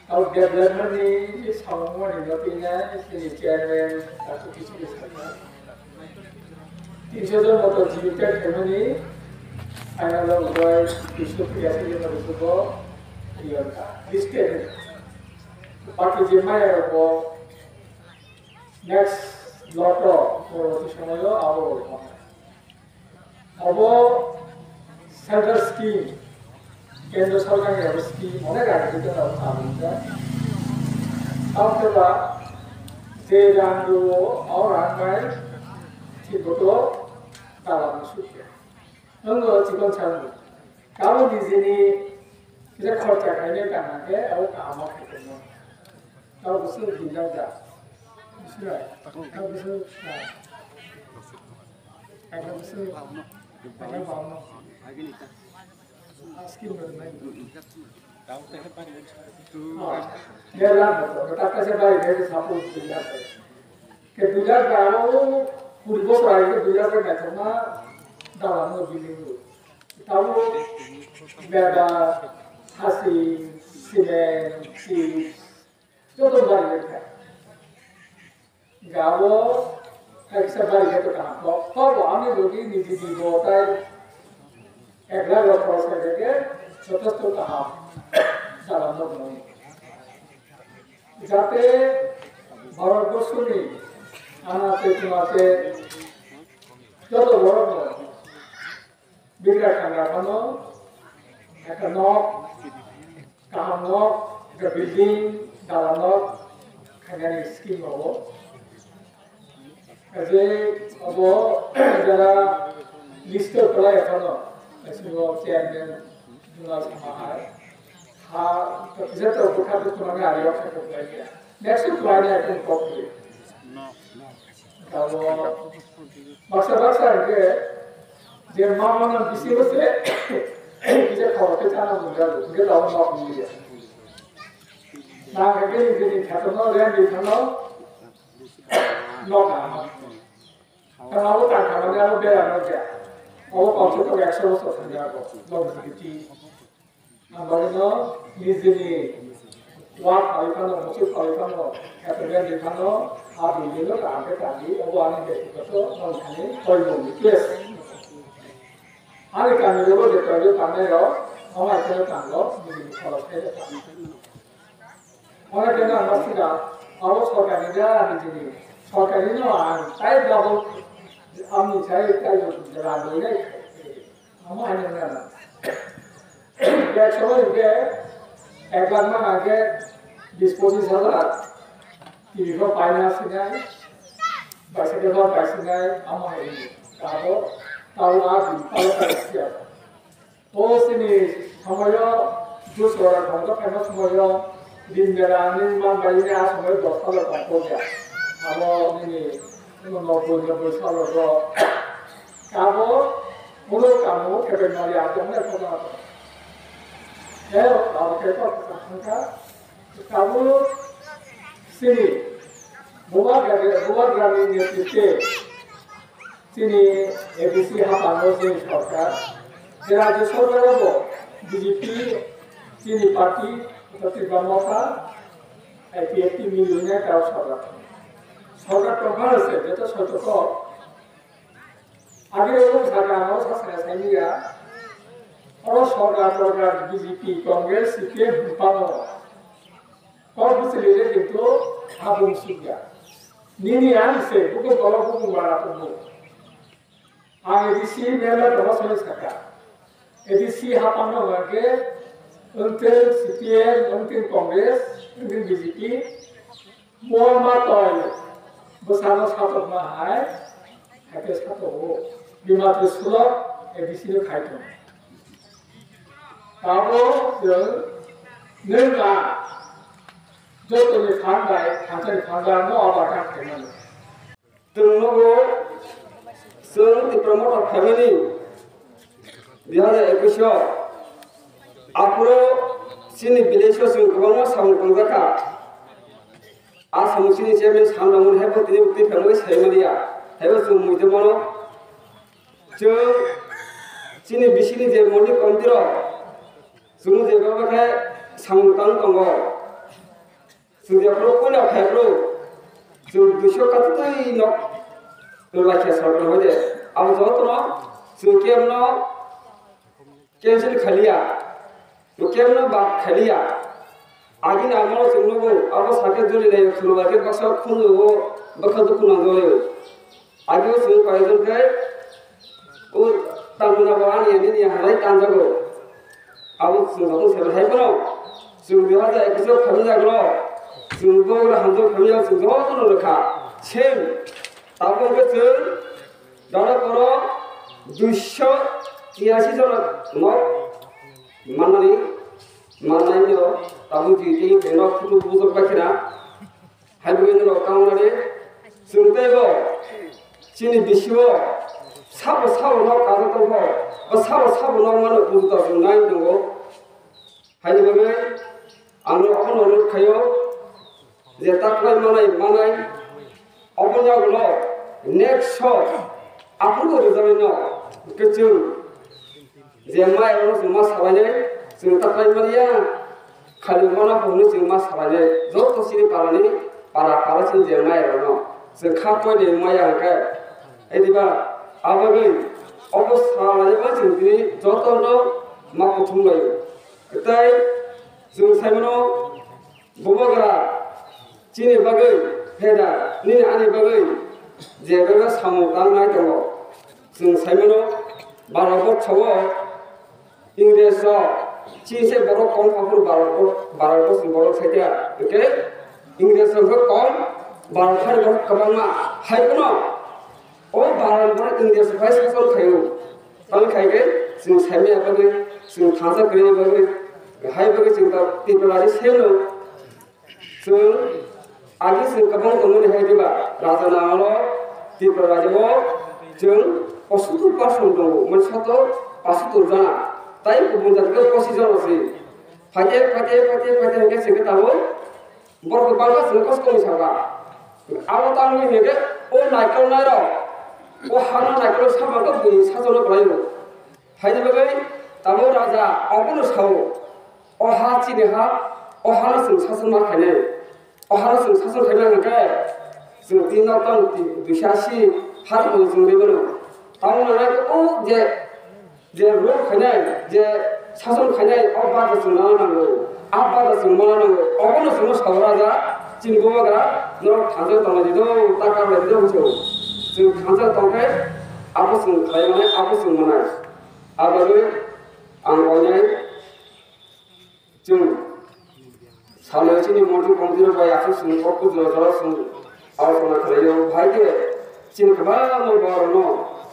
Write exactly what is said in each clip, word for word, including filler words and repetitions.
Tau development ni samung mani no pina sini chairman aku kisi kisi sakha. Tinso jon moto jibika khaimani aina lo ubai Bishnu Priya sini moto subo yonta. This table. Baki je maya robo next lot o porborti somoyo abo robo. Obo central scheme, kendra sorkarni abo scheme, onek age tei abo kabul jak. Tamo khe ba je rang rwo, o rang bai thik boto dalam no sukya. Nwng chikon sango. Kabo nijini kisa khorcha khainai tangma khe abo kaham khe tongma. Tamo bwswk dui lakh da. Bwswk rai. Tamo bwswk rai. Tamo bwswk rai. Tamo bwswk rai. Asking bai nai. Ah, dera moto, ta kaisa bai nai, suppose dui lakh rai. Ke dui lakh rai, o kuri bosor rai ke dui lakh rai naithokma dalam no building rw. Tamo beda, hasi, cement, chips, joto bari kha. Gabo kaisa bari khe to kaham kok. Tobo ani logi niji di bo tai ek lakh rok khoros khe khe jotosto kaham. Dalam no bwnai. Jate Bharat borsoni ana te tuma te joto borok no Bikra khangra phano, ekta nok, kaham nok, ekta building, dala nok, khainani scheme rogo. Kaje obo jara list o kwlai phano, bisingo chairman, juna sama hai. Ha, to kisa to bukha bukha mani ari yok khato kwlai ya. Next to kwlai na ekdom kok kwlai. Tamo baksa baksa hwnkhe je ma mano bisingo se kisa khorok khe chana mungya hwnkhe tamo nok mungya. Nang hwnkhe nijini kheto no rent di thano nok nang. Tamo abo tang thangmani abo bera nokya. Abo komse kom ekso bosor thangya abo. Longevity. Ang bagwino nijini wa phalwi phano, muchuk phalwi phano, kheto bendwi phano, a building no kaham khe tangdi, obo ani byaktigoto nong thani koimung request. Ani kami rogo je koiyo tangnai rok, omo hai kheno tango, nijini khorok khe tango. Omo hai kheno ang masika, abo sorkarni da nijini, sorkarni no ang tai double, amni sai tai rang doi nai. Amo hai nang nang. Ek somo hingke ek lakh ma hingke bis pochis hajar. Tini ko paina sinai, bicycle ko pai sinai, amo hai ni. Tabo, tabo a di, tabo pai siya. O sini somoyo, dus ora khonto khaima somoyo, din bera ni man bai ni a somoyo dos hajar tong ko ya. Amo nini, no bui no bui salo ro. Kabo, ulo kamo, kebe mali ato, ne kono ato. Ero, abo ke ko, sangka, kabo, sini, buwa gabe, buwa grami ni tike, sini A D C hapano sini sorkar, je rajya sorkar bo B J P, sini party, Tripura Motha, I P F T milune kau sorkar. Sorkar tongphano se, jeto soito kok, Agini wng sakha ano sa sakha saimanya. Oro sorkar torkar B J P, Congress, C P M hwnphano kok bwswlwi le kintu habung sukya. Nini ani se bukung kolok bukung bara tongo. Ang A D C member tongo soi sakha. A D C hapangno hwnkhe wngthwng C P M, wngthwng Congress, wngthwng B J P. Mo ma toi bwsano satokma hai, hai khe satogo. Bima Trisulo A D C no khai tongo. Tabo chwng nwng a jotoni phan bai thansani phan bai no abar kha khaimani. Chwng nogo chwng Tipra Motha phaimani dui hajar ekush o aphuru chini village o chwng kwbangma samung tongjakha. A samung chini chairman Samramon hai bo tini twi phaimani saimaliya. Hai bo chwng muitu mano. Chwng chini bisingni je moni komti rok chwng je baba khe samung tang tongo. Chwng jephru puila phaiphru chwng duiso katitwi nok rwlai khe sorkar hoi de. Abo jotono chwng kebno cancel khaliya, kebno bad khaliya. Agini amolo chwng nugo abo sake joli lai khulwa khe baksa khungo bwkha dukhu nang joli. Agio chwng koyekjon khe o tamni bo ani ani ni halai tanjago. Abo chwng joto se hai bono chwng dui hajar ekus o phaimya jaglo. Chwng bo gra hamjak phaimya chwng joto no rwkha. Same. Tabuk khe chwng dara poro duiso tiyasi jona nok manani manai no tabuk jiti beno photo bujak bai khena. Hai bwrwi norok tamo nani chwng teibo chini bisio sabo sabo nok kajak tongkho, ba sabo sabo nok mano bujo ta chwng nai tongo. Haini bagwi ang norok omono onurot khaio je taklai manai manai oboni yagulo next show aphuru rwjaknaino hwnkhe chwng je mairokno chwng ma salainai, chwng ta khlai manya, khali mana phone chwng ma salainai, joto chini parani para para chini je mairokno chwng kha koinai maya hwnkhe, ediba abagwi obo salainai bai chwng tini jotono ma kuthum laio. Tei chwng saimano Bubagra chini bagwi pheda nini ani bagwi je bebak samung tangnai tongo. Chwng saimano baro bosao Ingres rok chini se borok kom aphuru baro boro bosni borok saikha hwnkhe Ingres rok khe kom baro thani borok kwbangma hai phano o baro borok Ingres rok hai sason khaio. Tamo khai khe chwng saimaya bagwi chwng thansa kwrwini bagwi hai bagwi chwng ta Tripura ni seno. Chwng agi chwng kwbang tongmani hai diba raja nangalo Tripura rajao chwng posutur percent tongo, mani sato posutur jana. Tai kubun jat khe posi jana se. Phaite, phaite, phaite, phaite hwnkhe chwng khe tabuk borok bangkha chwng kosto ni saka. Abo tangwi hwnkhe o naikolnai rok, o hano naikolnai samano bui sajakna kwlaio. Haini bagwi tabuk raja obono sao, o ha chini ha, o hano chwng sason ma khainai, o hano chwng sason khainai hwnkhe chwng tini nok tang duisa si ha rwmani chwng rwi mano. Tamo nangnai khe o je, je rule khainai, je sason khainai, o bada chwng nana nango, a bada chwng mana nango, obono chwngno sao raja, chini bubagra norok thansa tonglai di do, ta karlai di do hwnwi sao. Chwng thansa tongkhe abo chwng khlai manai, abo chwng manai. Aboni ang oinai chwng salai chini montri komtiro bai aswk chwng kok jora jora chwng alochona khlaio. Bhai khe chini kwbangma borokno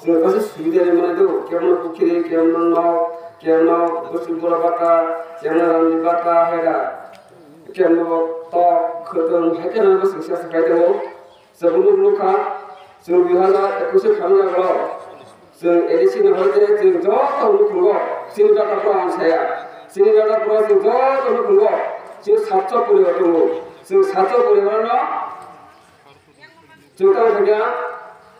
chwng kaisa subida ri manai do, kebono pukhiri, kebono nok, kebono bwswk bura bata, kebono randi bata, hera, kebono tok, khwtwng, hai khe nang bwswk se aswk khai tongo. Chwng nukha, chwng dui hajar ekus ni khamya borok. Chwng A D C ni hoite chwng joto nukhungo, chini data pura ang saya. Chini data pura chwng joto nukhungo, chini satso poribar tongo. Chwng satso poribar no chwng tamo thangya,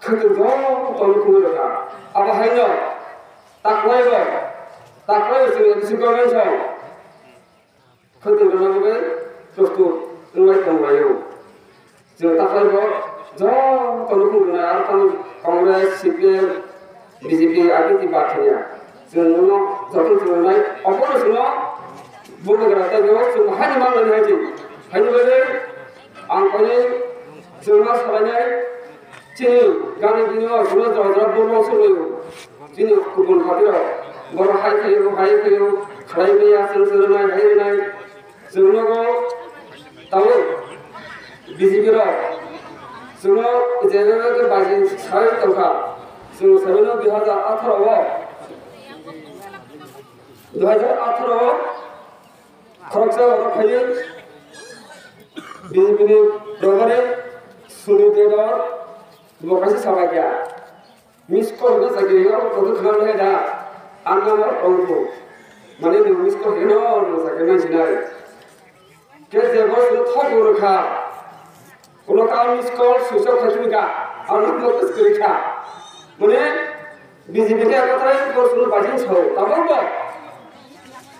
khwtwng joto nukhungo rwkha. Abo haino taklaibo, taklaibo chwng A D C government song. Khwtwng rwna bagwi prostut wngwi tonglaio. Chwng takhwlaibo jotono khulumnai, aro tamo Congress, C P M, B J P, R P T ba thangya. Chwng nono jotono chwng rwnai, obono chwngno bubagra tei bo chwng haino manmani hai di. Haino bagwi ang khainwi chwngno salainai. Chini gana gini o chwngno jora jora bumung sugui o. Chini kubun hati o. Borok hai khaio, hai khaio, khlai maya, chwng chwng rwnai, hai rwnai. Chwng nogo tamo B J P rok. Chwngno je je je baji sai tongkha. Chwng saimano dui hajar atharo o. Dui hajar atharo o. Khoroksa oro phaiwi bini bini dogari suri dedor bo kaisa sabai kha. Miss call no sakiri yo kodu khna le da. Anna mo tongko. Mane ni miss call no no sakiri na sinai. Ke je bo suru thok uru kha. Ulo ka miss call switch off khai ka. Ano notice kri kha. Mane B J P ke ako try ko sunu bajin sao. Tabang bo.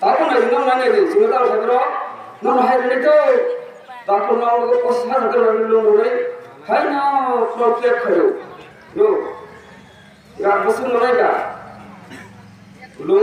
Tabang na ino na ne ni sunu ta khai bro. No no hai ni to. Takhuk no ko sa sa ko lung nai. Hai no ko kya khayo. No. Ga bosong nai ga. Lung